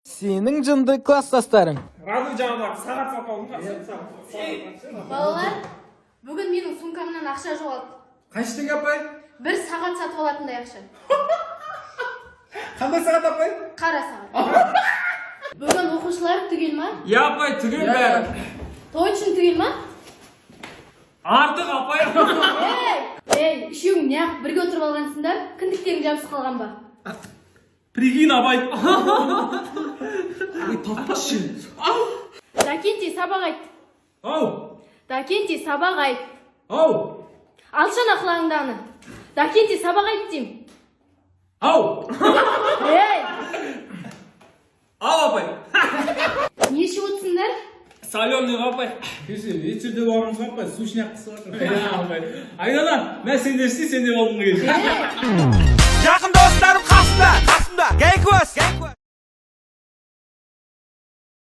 Сенің жынды класстастарың. Радуй, жаңағы сағат сатып алдым ғой. Балалар, бүгін менің сумкамнан ақша жоғалды. Қанша теңге, апай? Бір сағат сатып алатындай ақша. Қандай сағат, апай? Қара сағат. Бүгін оқушылар түгел ма? Иә, апай, түгел бәрі. Точно түгел ма? Артық, апай. Ей, ей, үшеуің неғып бірге отырып алғансыңдар? Кіндіктерің жабысып қалған ба? Прикинь, апай. Тартпашы. Дакентий, сабақ айт. Ау. Дакентий, сабақ айт. Ау. Алшы ана құлағыңдағыны. Дакентий, сабақ айт деймін. Ау. Ей, Ау, апай. Не ішіп отырсыңдар? Соленый ғой, апай. Кеше вечерде барғанбыз ғой, апай, сушняк қысып жатыр. Апай, Айдана, мә, сен де ішсей, сен де болдың кеше. Ей! Жақын достарым қасымда, қасымда. Гәккуас.